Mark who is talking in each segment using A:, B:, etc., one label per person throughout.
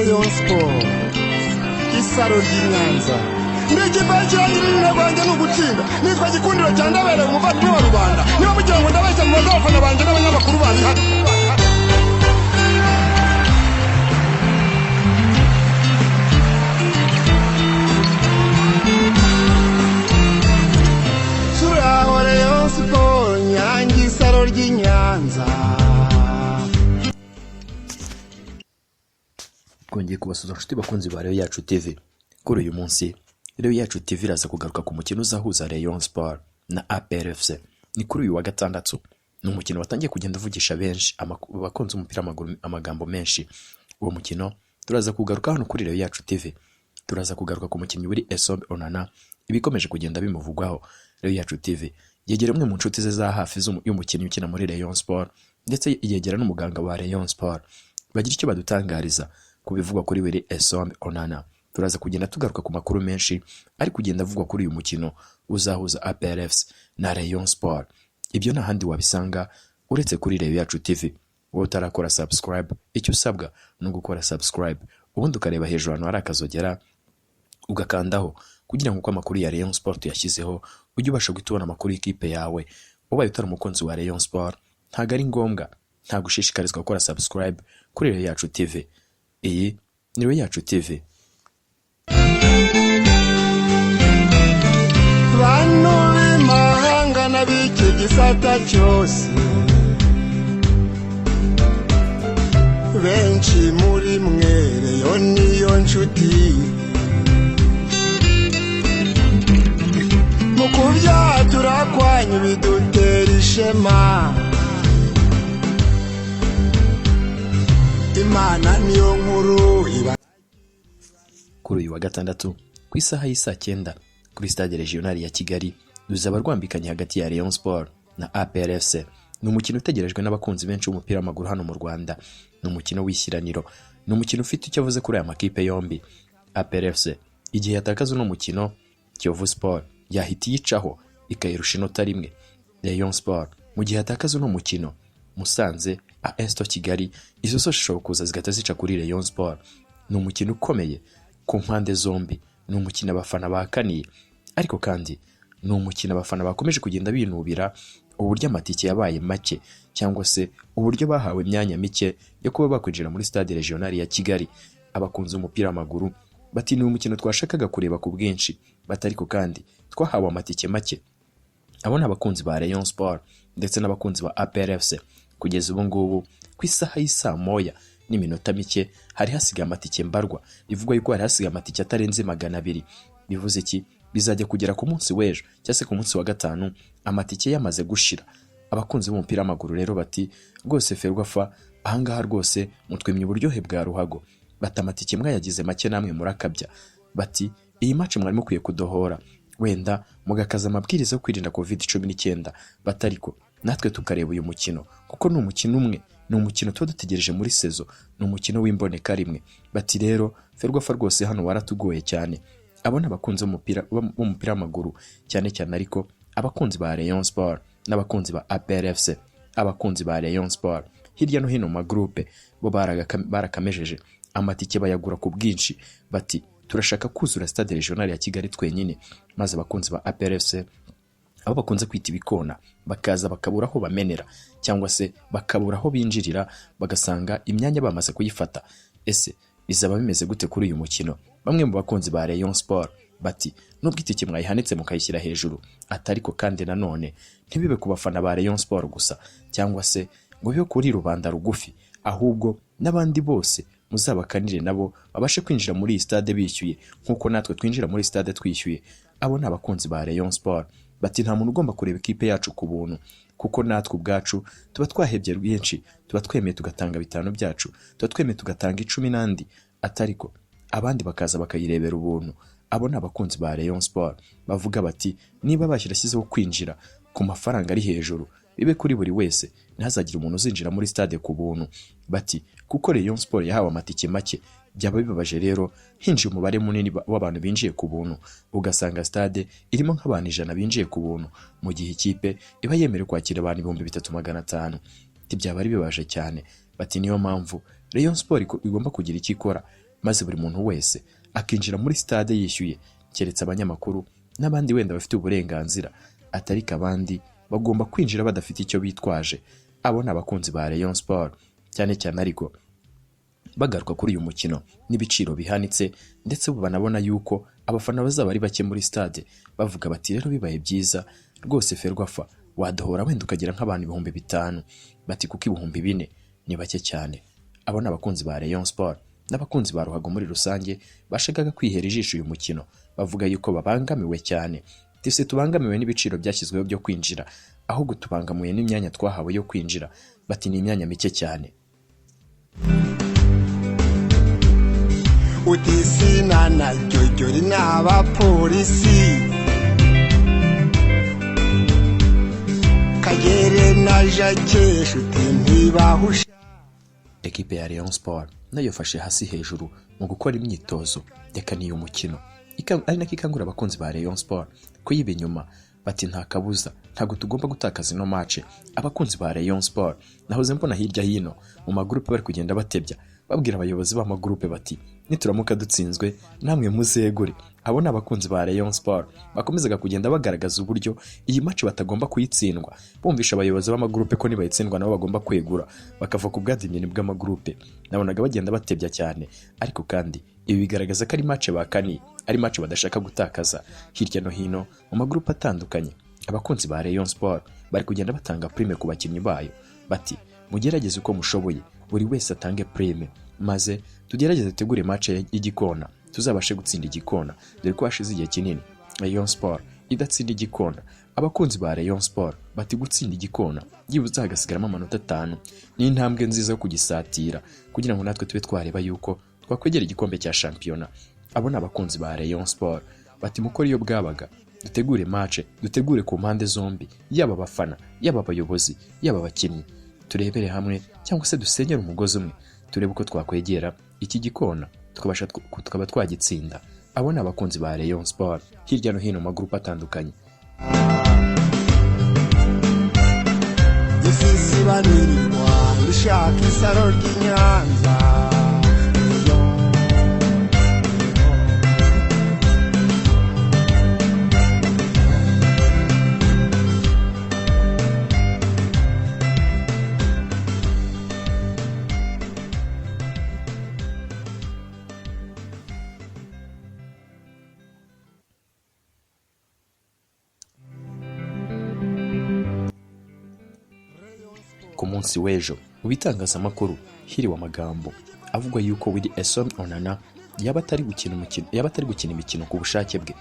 A: Rayon Sport, isaro ry'i Nyanza. Ndi ikipe y'ikirangirire, intego yanjye ni ugutsinda. Nitwa Gikundiro cya Ndabereye, umuvandimwe wa rubanda. Niba mugira ngo ndabeshya, mubaze abafana banjye n'abanyamakuru bari hano. Turaho Rayon Sport, Nyange, isaro ry'i Nyanza.
B: Twongeye kubasuza, inshuti bakunzi ba Rayon Yacu TV. Kuri uyu munsi Rayon Yacu TV iraza kugaruka ku mukino uzahuza Rayon Sport na APR FC. Ni kuri uyu wa gatandatu. Ni umukino watangiye kugenda uvugisha benshi, abakunzi b'umupira w'amaguru amagambo menshi. Uwo mukino turaza kugaruka hano kuri Rayon Yacu TV. Turaza kugaruka ku mukinnyi wari Essomba Onana, ibikomeje kugenda bimuvugwaho. Rayon Yacu TV yegera umwe mu nshuti ze za hafi y'umukinnyi ukina muri Rayon Sport, ndetse yegera n'umuganga wa Rayon Sport, bagira icyo badutangariza ku bivugwa kuri Willy Essomba Onana. Turaza kugenda tugaruka ku makuru menshi ari kugenda avugwa kuri uyu mukino uzahuza APR FC na Rayon Sport. Ibyo nta handi wabisanga uretse kuri Rayon Yacu TV. Wowe utarakora subscribe, icyo usabwa ni ugukora subscribe, ubundi ukareba hejuru ahantu hari akazogera ugakandaho, kugira ngo uko amakuru ya Rayon Sport yashyizeho ujye ubasha guhita ubona amakuru y'ikipe yawe. Ubaye utari umukunzi wa Rayon Sport, ntabwo ari ngombwa, ntabwo ushishikarizwa gukora subscribe kuri Rayon Yacu TV. Iyi ni Rayon Yacu TV.
A: Bantu b'imahanga n'ab'iki gisata cyose, benshi muri mwe Rayon niyo nshuti. Mu kubyatura kwanyu bidutera ishema. Imana niyo nkuru iba.
B: Kuri uyu wa gatandatu ku isaha y'isaa 9 kuri Stade Regional ya Kigali ruzaba rwambikanye hagati ya Rayon Sport na APR FC. Ni umukino utegerejwe n'abakunzi benshi b'umupira w'amaguru hano mu Rwanda. Ni umukino w'ishyiraniro, ni umukino ufite icyo avuze kuri aya makipe yombi. APR FC igihe yatakaza uno mukino, Kiyovu Sport yahita iyicaho ikayirusha inota rimwe. Rayon Sport mu gihe yatakaza uno mukino, Musanze, AS Kigali, izo zose zishobora kuza zigahita zica kuri Rayon Sport. Ni umukino ukomeye ku mpande zombi, ni umukino abafana bakaniye, ariko kandi ni umukino abafana bakomeje kugenda binubira uburyo amatike yabaye make, cyangwa se uburyo bahawe imyanya mike yo kuba bakwinjira muri Stade Regional ya Kigali. Abakunzi b'umupira w'amaguru bati: "Ni umukino twashakaga kureba ku bwinshi," bati: "ariko kandi twahawe amatike make." Abo ni abakunzi ba Rayon Sport ndetse n'abakunzi ba APR FC. Kugeza ubu ngubu ku isaha y'isaa moya n'iminota mike hari hasigaye amatike mbarwa. Bivugwa yuko hari hasigaye amatike atarenze 200. Bivuze iki? Bizajya kugera ku munsi w'ejo cyangwa se ku munsi wa gatanu amatike yamaze gushira. Abakunzi b'umupira w'amaguru rero bati: "Rwose Ferwafa, ahangaha rwose mutwimye uburyohe bwa ruhago." Bati: "Amatike mwayagize make, namwe murakabya." Bati: "Iyi match mwari mukwiye kudohora, wenda mugakaza amabwiriza yo kwirinda COVID-19," bati: "ariko natwe tukareba uyu mukino, kuko ni umukino umwe, ni umukino tuba dutegereje muri saison, ni umukino w'imboneka rimwe." Bati: "Rero Ferwafa, rwose hano waratugoye cyane." Abo ni abakunzi b'umupira w'amaguru cyane cyane, ariko abakunzi ba Rayon Sport n'abakunzi ba APR FC. Abakunzi ba Rayon Sport hirya no hino mu magroupe bo barakamejeje, amatike bayagura ku bwinshi, bati: "Turashaka kuzura Stade Regional ya Kigali twenyine." Maze abakunzi ba APR FC, abo bakunze kwita ibikona, bakaza bakabura aho bamenera cyangwa se bakabura aho binjirira, bagasanga imyanya bamaze kuyifata. Ese bizaba bimeze gute kuri uyu mukino? Bamwe mu bakunzi ba Rayon Sport bati: "Nubwo itike mwayihanitse mukayishyira hejuru," atariko kandi nanone ntibibe ku bafana ba Rayon Sport gusa, cyangwa se ngo bibe kuri rubanda rugufi, ahubwo n'abandi bose muzabakanire nabo babashe kwinjira muri iyi stade bishyuye nk'uko natwe twinjira muri stade twishyuye. Abo ni abakunzi ba Rayon Sport, bati: "Nta muntu ugomba kureba ikipe yacu ku buntu, kuko natwe ubwacu tuba twahebye rwinshi, tuba twemeye tugatanga 5 byacu, tuba twemeye tugatanga 10 n'andi," atariko abandi bakaza bakayirebera ubuntu. Abo ni abakunzi ba Rayon Sport bavuga bati: "Niba bashyirashyizeho kwinjira ku mafaranga ari hejuru, bibe kuri buri wese, ntihazagire umuntu uzinjira muri stade ku buntu." Bati: "Kuko Rayon Sport yahawe amatike make, byaba bibabaje rero hinjiye umubare munini w'abantu binjiye ku buntu, ugasanga stade irimo nk'abantu 100 binjiye ku buntu, mu gihe ikipe iba yemerewe kwakira abantu 3500." Byaba ari bibabaje cyane. Bati: "Niyo mpamvu Rayon Sport igomba kugira icyo ikora." Maze buri muntu wese akinjira muri stade yishyuye, keretse abanyamakuru n'abandi wenda bafite uburenganzira, atariko abandi bagomba kwinjira badafite icyo bitwaje. Abo ni abakunzi ba Rayon Sport cyane cyane, ariko bagaruka kuri uyu mukino n'ibiciro bihanitse, ndetse banabona yuko abafana bazaba ari bake muri stade, bavuga bati: "Rero bibaye byiza rwose, Ferwafa wadohora wenda ukagira nk'abantu 5000," bati kuko 4000 ni bake cyane. Abo ni abakunzi ba Rayon Sport n'abakunzi ba ruhago muri rusange bashakaga kwihera ijisho uyu mukino, bavuga yuko babangamiwe cyane. Tise tubangamiwe n'ibiciro byashyizweho byo kwinjira, ahubwo tubangamiwe n'imyanya twahawe yo kwinjira, bati ni imyanya mike cyane.
A: Utisina na jyojyori n'abapolisi, Kagere na Jake shuti ntibahusha.
B: Ekipe ya Rayon Sport nayo yafashe hasi hejuru mu gukora imyitozo yakaniye umukino, ari nako ikangurira abakunzi ba Rayon Sport kuyiba inyuma, bati nta kabuza, ntabwo tugomba gutakaza ino match. Abakunzi ba Rayon Sport nahoze mbona hirya hino mu magurupe bari kugenda batebya, babwira abayobozi b'amagurupe bati: "Nituramuka dutsinzwe namwe muzegure." Abo ni abakunzi ba Rayon Sport bakomezaga kugenda bagaragaza uburyo iyi match batagomba kuyitsindwa, bumvisha abayobozi b'amagurupe ko nibayitsindwa nabo bagomba kwegura bakava ku bwadimini bw'amagurupe. Nabonaga bagenda batebya cyane, ariko kandi ibi bigaragaza ko ari match bakaniye, ari match badashaka gutakaza. Hirya no hino mu magurupe atandukanye, abakunzi ba Rayon Sport bari kugenda batanga prime ku bakinnyi bayo, bati: "Mugerageze uko mushoboye, buri wese atange prime, maze tugerageze dutegure match y'igikona, tuzabashe gutsinda igikona," dore ko hashize igihe kinini Rayon Sport idatsinda igikona. Abakunzi ba Rayon Sport bati gutsinda igikona byibuze hagasigaramo amanota 5 ni intambwe nziza yo kugisatira, kugira ngo natwe tube twareba yuko twakwegera igikombe cya shampiyona. Abo ni abakunzi ba Rayon Sport, bati mukore iyo bwabaga, dutegure match, dutegure ku mpande zombi, yaba abafana, yaba abayobozi, yaba abakinnyi, turebere hamwe cyangwa se dusenyere umugozi umwe, turebe uko twakwegera iki gikona tukabasha tukaba twagitsinda. Abo ni abakunzi ba Rayon Sport hirya no hino mu magurupe atandukanye.
A: Isisibanirwa ishaka isaro ry'Inyanza.
B: Ku munsi w'ejo mu bitangazamakuru hiriwe amagambo avugwa yuko Willy Essom Onana yaba atari gukina umukino, yaba atari gukina imikino ku bushake bwe.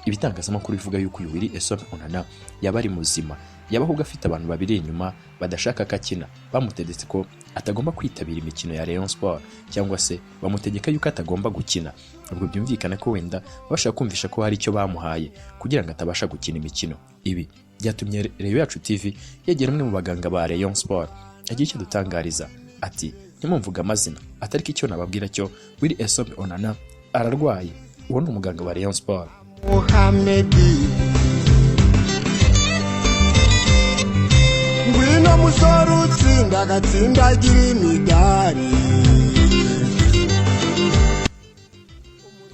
B: Ibitangazamakuru bivuga yuko uyu Willy Essom Onana yaba ari muzima, yaba ahubwo afite abantu babiri inyuma badashaka ko akina, bamutegetse ko atagomba kwitabira imikino ya Rayon Sport, cyangwa se bamutegeka yuko atagomba gukina. Ubwo byumvikana ko wenda bashaka kumvisha ko hari icyo bamuhaye kugira ngo atabasha gukina imikino. Ibi byatumye Rayon Yacu TV yegera umwe mu baganga ba Rayon Sport, agira icyo adutangariza, ati: "Ntimumvuge amazina, atari ko icyo nababwira cyo Willy Essom Onana ararwaye." Uwo ni umuganga wa Rayon Sport.
A: Muhamedi, ngwino musore utsinda agatsindagira imidari.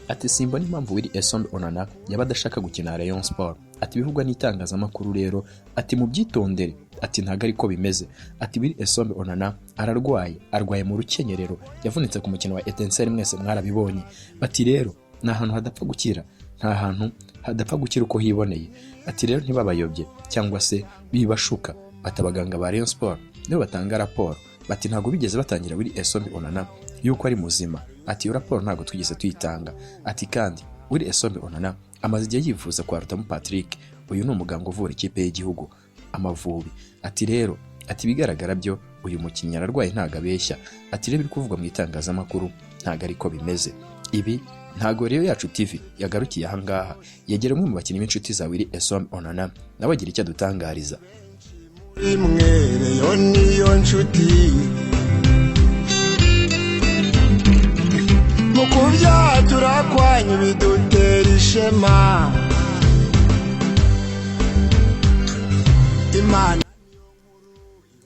B: Ati: "Simbona impamvu Willy Essom Onana yaba adashaka gukina Rayon Sport." Ati: "Ibivugwa n'itangazamakuru rero," ati, "mubyitondere," ati, "ntabwo ariko bimeze." Ati: "Willy Essom Onana ararwaye, arwaye mu rukenyerero, yavunitse ku mukino wa Etincelle, mwese mwarabibonye." Bati rero ni ahantu hadapfa gukira, nta hantu hadapfa gukira uko hiboneye. Ati rero ntibabayobye cyangwa se bibashuka. Bati abaganga ba Rayon Sport nibo batanga raporo, bati ntabwo bigeze batangira Willy Essom Onana yuko ari muzima. Ati iyo raporo ntabwo twigeze tuyitanga. Ati kandi Willy Essom Onana amaze igihe yivuza kwa Rutamu Patrick, uyu ni umuganga uvura ikipe y'igihugu Amavubi. Ati rero, ati ibigaragara byo uyu mukinnyi ararwaye, ntabwo abeshya. Ati rero ibiri kuvugwa mu itangazamakuru ntabwo ariko bimeze. Ibi ntabwo Rero Yacu TV yagarukiye ahangaha, yegera umwe mu bakinnyi b'inshuti za Willy Essom Onana, nawe agira icyo adutangariza.
A: Imwe Rayon niyo nshuti mu kubyatura kwanyu bidutera ishema, Imana.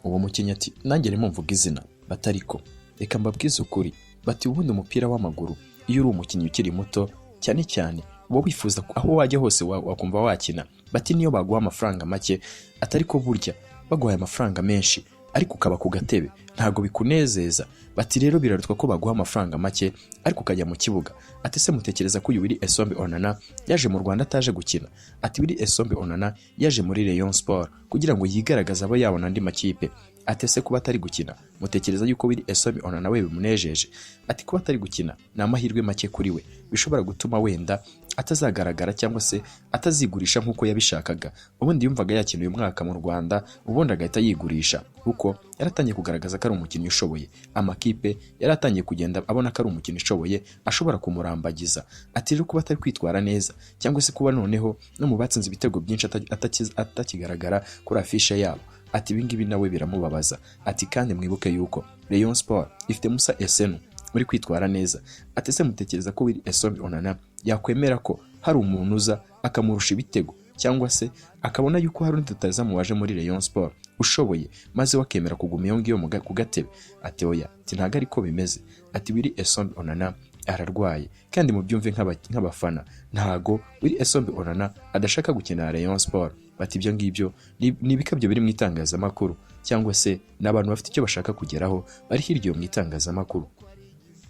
B: Uwo mukinnyi ati: "Nanjye nimumvuga izina," batariko reka mbabwize ukuri, bati ubundi umupira w'amaguru Iyo uri umukinnyi ukiri muto cyane cyane uba wifuza aho wajya hose wakumva wakina. Bati niyo baguha amafaranga make, atari ko burya baguhaye amafaranga menshi ariko ukaba ku gatebe ntabwo bikunezeza. Bati rero birarutwa ko baguha amafaranga make ariko ukajya mu kibuga. Ati se mutekereza ko uyu Willy Essombe Onana yaje mu Rwanda ataje gukina? Ati Willy Essombe Onana yaje muri Rayon Sport kugira ngo yigaragaze abe yabona andi makipe. Ati ese kuba atari gukina mutekereza yuko Willy Essombe Onana we bimunejeje? Ati kuba atari gukina ni amahirwe make kuri we, bishobora gutuma wenda atazagaragara cyangwa se atazigurisha nk'uko yabishakaga. Ubundi yumvaga yakina uyu mwaka mu Rwanda, ubundi agahita yigurisha, kuko yaratangiye kugaragaza ko ari umukinnyi ushoboye. Amakipe yaratangiye kugenda abona ko ari umukinnyi ushoboye, ashobora kumurambagiza. Ati rero kuba atari kwitwara neza cyangwa se kuba noneho no mu batsinze ibitego byinshi atakigaragara kuri afishe yabo, ati ibingibi nawe biramubabaza. Ati kandi mwibuke yuko Rayon Sport ifite Musa Esenu muri kwitwara neza. Ati ese mutekereza ko Willy Essombe Onana yakwemera ko hari umuntu uza akamurusha ibitego, cyangwa se akabona yuko hari undi rutahizamu waje muri Rayon Sport ushoboye, maze we akemera kuguma iyo ngiyo ku gatebe? Ati oya, ati ntabwo ariko bimeze. Ati Willy Essombe Onana ararwaye, kandi mubyumve nk'abafana, ntago Willy Essombe Onana adashaka gukina Rayon Sport. Bati ibyo ngibyo ni ibikabyo biri mu itangazamakuru, cyangwa se ni abantu bafite icyo bashaka kugeraho bari hirya iyo mu itangazamakuru.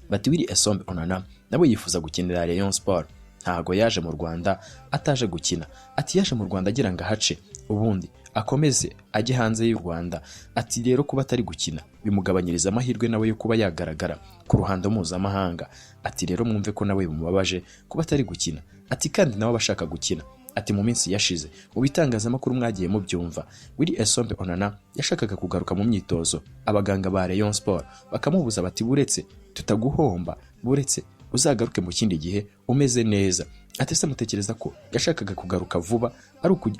B: Bati Willy Essombe Onana nawe yifuza gukinira Rayon Sport, ntago yaje mu Rwanda ataje gukina. Ati yaje mu Rwanda agira ngo ahace ubundi akomeze ajye hanze y'u Rwanda. Ati rero kuba atari gukina bimugabanyiriza amahirwe nawe yo kuba yagaragara ku ruhando mpuzamahanga. Ati rero mwumve ko nawe bimubabaje kuba atari gukina. Ati kandi nawe aba ashaka gukina. Ati mu minsi yashize mu bitangazamakuru mwagiye mubyumva, Willy Essombe Onana yashakaga kugaruka mu myitozo, abaganga ba Rayon Sport bakamubuza bati buretse tutaguhomba, buretse uzagaruke mu kindi gihe umeze neza. Ati ese mutekereza ko yashakaga kugaruka vuba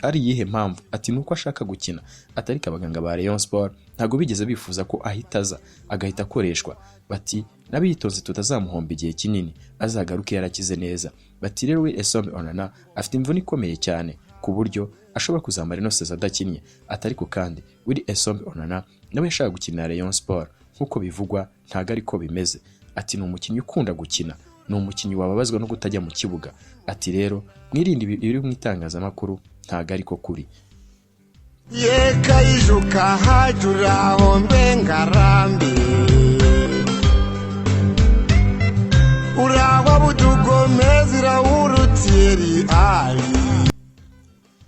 B: ari iyihe mpamvu? Ati nuko ashaka gukina. Ati ariko abaganga ba Rayon Sport ntabwo bigeze bifuza ko ahita aza agahita akoreshwa. Bati n'abitonze tutazamuhomba igihe kinini, azagaruke yarakize neza. Bati rero we Essombe Onana afite imvune ikomeye cyane ku buryo ashobora kuzamara ino sezo adakinnye. Ati ariko kandi Willy Essombe Onana nawe yashaka gukinira Rayon Sport nk'uko bivugwa, ntabwo ariko bimeze. Ati ni umukinnyi ukunda gukina, ni umukinnyi wababazwa no kutajya mu kibuga. Ati rero mwirinde ibiri mu itangazamakuru, ntabwo ariko kuri.
A: Yeka ijuka hajuraho mbengarambi urahwa budugomezira urutiri ali.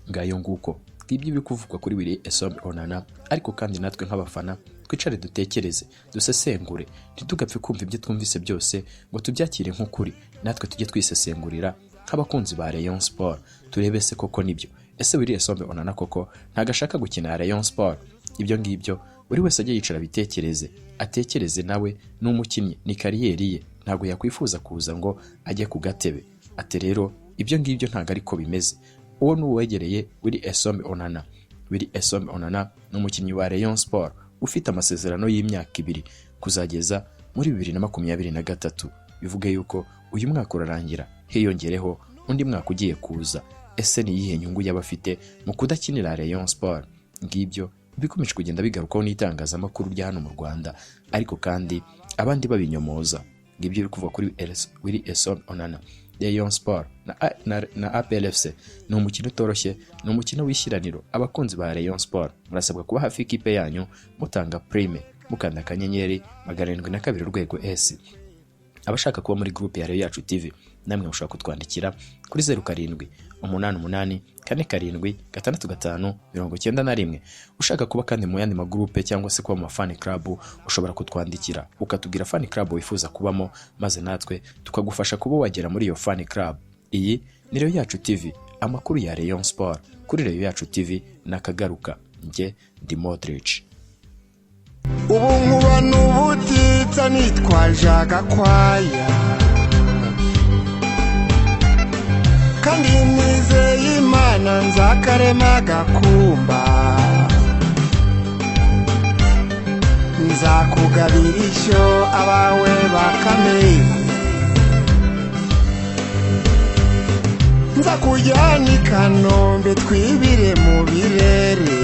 B: Ngayo nguko ngibyo ibiri kuvugwa kuri Willy Essombe Onana. Ariko kandi natwe nk'abafana twicare dutekereze, dusesengure, ntitugapfe kumva ibyo twumvise byose ngo tubyakire nk'ukuri. Natwe tujye twisesengurira nk'abakunzi ba Rayon Sport, turebe se koko nibyo. Ese Willy Essombe Onana koko ntago ashaka gukina Rayon Sport? Ibyo ngibyo buri wese ajye yicara abitekereze, atekereze nawe ni umukinnyi, ni kariyeri ye, ntabwo yakwifuza kuza ngo ajye ku gatebe. Ati rero ibyo ngibyo ntago ariko bimeze. Uwo ni uwegereye Willy Essombe Onana. Willy Essombe Onana ni umukinnyi wa Rayon Sport ufite amasezerano y'imyaka 2 kuzageza muri 2023. Bivuge yuko uyu mwaka urarangira hiyongereho undi mwaka ugiye kuza. Ese ni iyihe nyungu yaba afite mu kudakinira Rayon Sport? Ngibyo bikomeje kugenda bigarukwaho n'itangazamakuru rya hano mu Rwanda, ariko kandi abandi babinyomoza. Ngibyo biri kuva kuri Willy Essombe Onana. Rayon Sport na APR FC ni umukino utoroshye, ni umukino w'ishyiraniro. Abakunzi ba Rayon Sport murasabwa kuba hafi y'ikipe yanyu, mutanga prime, mukanda akanyenyeri 702 urwego S. Abashaka kuba muri groupe ya Rayon Yacu TV namwe mushobora kutwandikira kuri 07 88 47 65 91. Ushaka kuba kandi mu yandi magroupe cyangwa se kuba mu fan club, ushobora kutwandikira ukatubwira fan club wifuza kubamo, maze natwe tukagufasha kuba wagera muri iyo fan club. Iyi ni Rayon Yacu TV, amakuru ya Rayon Sport kuri Rayon Yacu TV nakagaruka. Njye ndi Modric.
A: Ubu nkuba n'ubutitsa nitwaje agakwaya, kandi nizeye Imana nzakarema gakumba, nzakugabira ishyo abawe bakamenya, nzakujyana i Kanombe twibire mu birere.